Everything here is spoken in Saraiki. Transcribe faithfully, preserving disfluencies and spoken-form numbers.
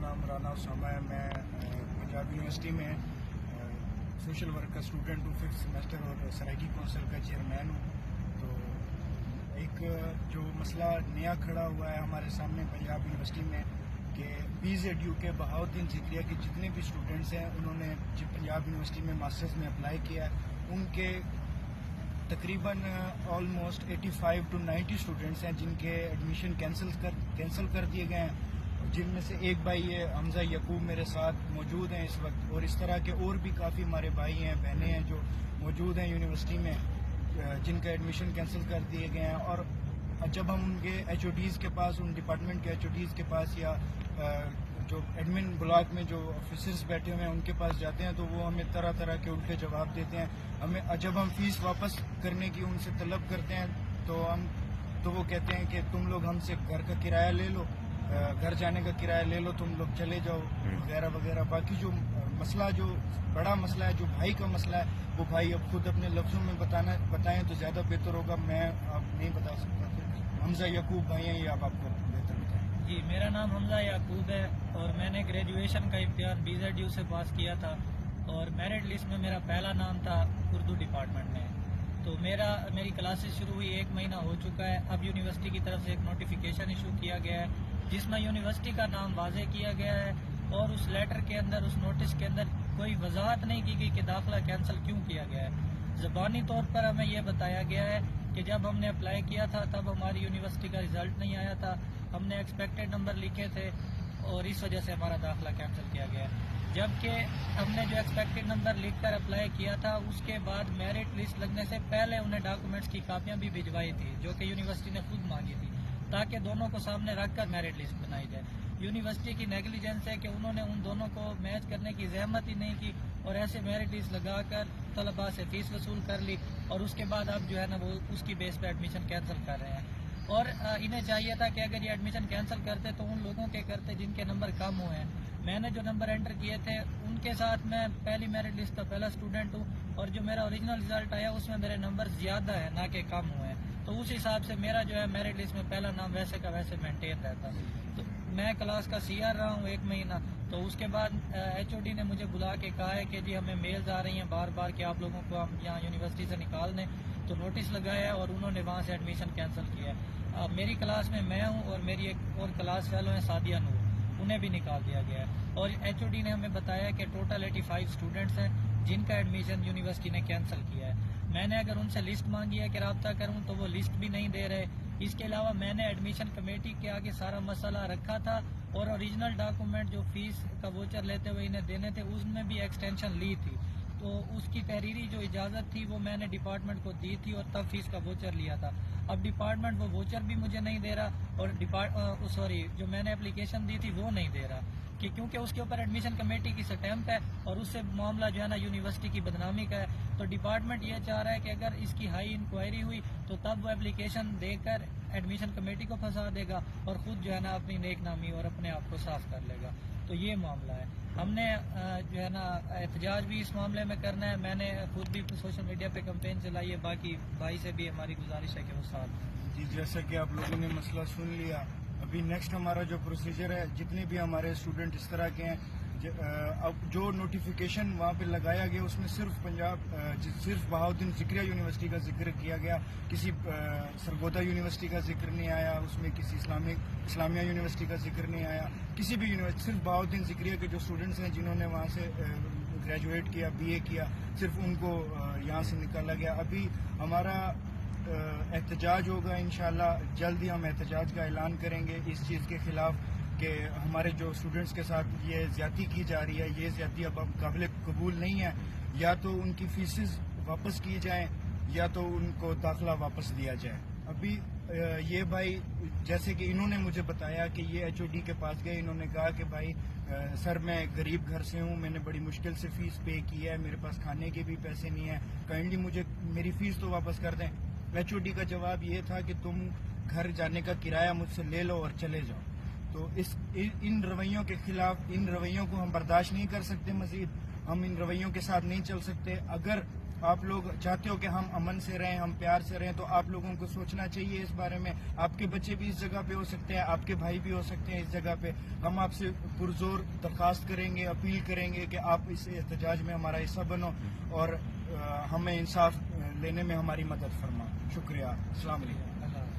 نام رانا اسامہ ہے۔ میں پنجاب یونیورسٹی میں سوشل ورک کا اسٹوڈنٹ ہوں، ففتھ سیمسٹر، اور سرائیکی کونسل کا چیئرمین ہوں۔ تو ایک جو مسئلہ نیا کھڑا ہوا ہے ہمارے سامنے پنجاب یونیورسٹی میں، کہ بی زیڈ یو کے بہاؤالدین ذکریہ کے جتنے بھی اسٹوڈنٹس ہیں، انہوں نے جو پنجاب یونیورسٹی میں ماسٹرز میں اپلائی کیا ہے، ان کے تقریباً آلموسٹ ایٹی فائیو ٹو نائنٹی اسٹوڈنٹس ہیں جن کے ایڈمیشن کینسل کر کینسل کر دیے گئے ہیں، جن میں سے ایک بھائی یہ حمزہ یعقوب میرے ساتھ موجود ہیں اس وقت، اور اس طرح کے اور بھی کافی ہمارے بھائی ہیں، بہنیں ہیں جو موجود ہیں یونیورسٹی میں، جن کا ایڈمیشن کینسل کر دیے گئے ہیں۔ اور جب ہم ان کے ایچ او ڈیز کے پاس، ان ڈپارٹمنٹ کے ایچ او ڈیز کے پاس یا جو ایڈمن بلاک میں جو آفیسرز بیٹھے ہوئے ہیں ان کے پاس جاتے ہیں تو وہ ہمیں طرح طرح کے الٹے جواب دیتے ہیں۔ ہمیں جب ہم فیس واپس کرنے کی ان سے طلب کرتے ہیں تو ہم تو وہ کہتے ہیں کہ تم لوگ ہم سے گھر کا کرایہ لے لو، گھر جانے کا کرایہ لے لو، تم لوگ چلے جاؤ، وغیرہ وغیرہ۔ باقی جو مسئلہ، جو بڑا مسئلہ ہے، جو بھائی کا مسئلہ ہے، وہ بھائی اب خود اپنے لفظوں میں بتانا بتائیں تو زیادہ بہتر ہوگا۔ میں اب نہیں بتا سکتا۔ حمزہ یعقوب بھائی ہیں، یہ آپ آپ کو بہتر بتائیں۔ جی، میرا نام حمزہ یعقوب ہے اور میں نے گریجویشن کا امتحان بی زیڈ یو سے پاس کیا تھا اور میرٹ لسٹ میں میرا پہلا نام تھا اردو ڈپارٹمنٹ میں۔ تو میرا میری کلاسز شروع ہوئی ایک مہینہ ہو چکا ہے۔ اب یونیورسٹی کی طرف سے ایک نوٹیفیکیشن ایشو کیا گیا ہے جس میں یونیورسٹی کا نام واضح کیا گیا ہے اور اس لیٹر کے اندر، اس نوٹس کے اندر کوئی وضاحت نہیں کی گئی کہ داخلہ کینسل کیوں کیا گیا ہے۔ زبانی طور پر ہمیں یہ بتایا گیا ہے کہ جب ہم نے اپلائی کیا تھا تب ہماری یونیورسٹی کا رزلٹ نہیں آیا تھا، ہم نے ایکسپیکٹڈ نمبر لکھے تھے اور اس وجہ سے ہمارا داخلہ کینسل کیا گیا ہے۔ جبکہ ہم نے جو ایکسپیکٹڈ نمبر لکھ کر اپلائی کیا تھا، اس کے بعد میرٹ لسٹ لگنے سے پہلے انہیں ڈاکومنٹس کی کاپیاں بھی بھجوائی تھی جو کہ یونیورسٹی نے خود مانگی تھی، تاکہ دونوں کو سامنے رکھ کر میرٹ لسٹ بنائی جائے۔ یونیورسٹی کی نیگلیجنس ہے کہ انہوں نے ان دونوں کو میچ کرنے کی زحمت ہی نہیں کی اور ایسے میرٹ لسٹ لگا کر طلباء سے فیس وصول کر لی اور اس کے بعد اب جو ہے نا وہ اس کی بیس پہ ایڈمیشن کینسل کر رہے ہیں۔ اور انہیں چاہیے تھا کہ اگر یہ ایڈمیشن کینسل کرتے تو ان لوگوں کے کرتے جن کے نمبر کم ہوئے ہیں۔ میں نے جو نمبر انٹر کیے تھے ان کے ساتھ میں پہلی میرٹ لسٹ کا پہلا اسٹوڈنٹ ہوں اور جو میرا اوریجنل رزلٹ آیا اس میں میرے نمبر زیادہ ہیں نہ کہ کم ہوئے ہیں، تو اس حساب سے میرا جو ہے میرٹ لسٹ میں پہلا نام ویسے کا ویسے مینٹین رہتا۔ تو میں کلاس کا سی آر رہا ہوں ایک مہینہ، تو اس کے بعد ایچ او ڈی نے مجھے بلا کے کہا ہے کہ جی ہمیں میلز آ رہی ہیں بار بار کہ آپ لوگوں کو ہم یہاں یونیورسٹی سے نکال دیں، تو نوٹس لگایا ہے اور انہوں نے وہاں سے ایڈمیشن کینسل کیا ہے۔ میری کلاس میں میں ہوں اور میری ایک اور کلاس فیلو ہیں سعدیہ نور، انہیں بھی نکال دیا گیا ہے۔ اور ایچ او ڈی نے ہمیں بتایا کہ ٹوٹل ایٹی فائیو اسٹوڈنٹس ہیں جن کا ایڈمیشن یونیورسٹی نے کینسل کیا ہے۔ میں نے اگر ان سے لسٹ مانگی ہے کہ رابطہ کروں تو وہ لسٹ بھی نہیں دے رہے۔ اس کے علاوہ میں نے ایڈمیشن کمیٹی کے آگے سارا مسئلہ رکھا تھا اور اوریجنل ڈاکومنٹ جو فیس کا ووچر لیتے ہوئے انہیں دینے تھے، اس میں بھی ایکسٹینشن لی تھی۔ تو اس کی تحریری جو اجازت تھی وہ میں نے ڈپارٹمنٹ کو دی تھی اور تب فیس کا ووچر لیا تھا۔ اب ڈپارٹمنٹ وہ ووچر بھی مجھے نہیں دے رہا اور ڈپارٹ سوری، جو میں نے اپلیکیشن دی تھی وہ نہیں دے رہا، کہ کیونکہ اس کے اوپر ایڈمیشن کمیٹی کی سٹیمپ ہے اور اس سے معاملہ جو ہے نا یونیورسٹی کی بدنامی کا ہے۔ تو ڈپارٹمنٹ یہ چاہ رہا ہے کہ اگر اس کی ہائی انکوائری ہوئی تو تب وہ اپلیکیشن دے کر ایڈمیشن کمیٹی کو پھنسا دے گا اور خود جو ہے نا اپنی نیک نامی اور اپنے آپ کو صاف کر لے گا۔ تو یہ معاملہ ہے۔ ہم نے جو ہے نا احتجاج بھی اس معاملے میں کرنا ہے۔ میں نے خود بھی سوشل میڈیا پہ کمپین چلائی ہے، باقی بھائی سے بھی ہماری گزارش ہے کہ وہ ساتھ دیں۔ جی، جیسا کہ آپ لوگوں نے مسئلہ سن لیا، ابھی نیکسٹ ہمارا جو پروسیجر ہے، جتنے بھی ہمارے اسٹوڈنٹ اس طرح کے ہیں، اب جو نوٹیفیکیشن وہاں پہ لگایا گیا اس میں صرف پنجاب، صرف بہاؤالدین ذکریہ یونیورسٹی کا ذکر کیا گیا، کسی سرگودھا یونیورسٹی کا ذکر نہیں آیا، اس میں کسی اسلامک اسلامیہ یونیورسٹی کا ذکر نہیں آیا، کسی بھی یونیورسٹی، صرف بہاؤالدین ذکریہ کے جو اسٹوڈنٹس ہیں جنہوں نے وہاں سے گریجویٹ کیا، بی اے کیا، صرف ان کو یہاں سے نکالا گیا۔ ابھی ہمارا احتجاج ہوگا انشاءاللہ، جلد ہی ہم احتجاج کا اعلان کریں گے اس چیز کے خلاف کہ ہمارے جو اسٹوڈنٹس کے ساتھ یہ زیادتی کی جا رہی ہے، یہ زیادتی اب قابل قبول نہیں ہے۔ یا تو ان کی فیسز واپس کی جائیں یا تو ان کو داخلہ واپس دیا جائے۔ ابھی یہ بھائی، جیسے کہ انہوں نے مجھے بتایا کہ یہ ایچ او ڈی کے پاس گئے، انہوں نے کہا کہ بھائی سر، میں غریب گھر سے ہوں، میں نے بڑی مشکل سے فیس پے کی ہے، میرے پاس کھانے کے بھی پیسے نہیں ہیں، کائنڈلی مجھے میری فیس تو واپس کر دیں۔ ایچ او ڈی کا جواب یہ تھا کہ تم گھر جانے کا کرایہ مجھ سے لے لو اور چلے جاؤ۔ تو اس ان رویوں کے خلاف، ان رویوں کو ہم برداشت نہیں کر سکتے مزید، ہم ان رویوں کے ساتھ نہیں چل سکتے۔ اگر آپ لوگ چاہتے ہو کہ ہم امن سے رہیں، ہم پیار سے رہیں، تو آپ لوگوں کو سوچنا چاہیے اس بارے میں۔ آپ کے بچے بھی اس جگہ پہ ہو سکتے ہیں، آپ کے بھائی بھی ہو سکتے ہیں اس جگہ پہ۔ ہم آپ سے پرزور درخواست کریں گے، اپیل کریں گے کہ آپ اس احتجاج میں ہمارا حصہ بنو اور ہمیں انصاف لینے میں ہماری مدد فرما۔ شکریہ۔ السلام علیکم۔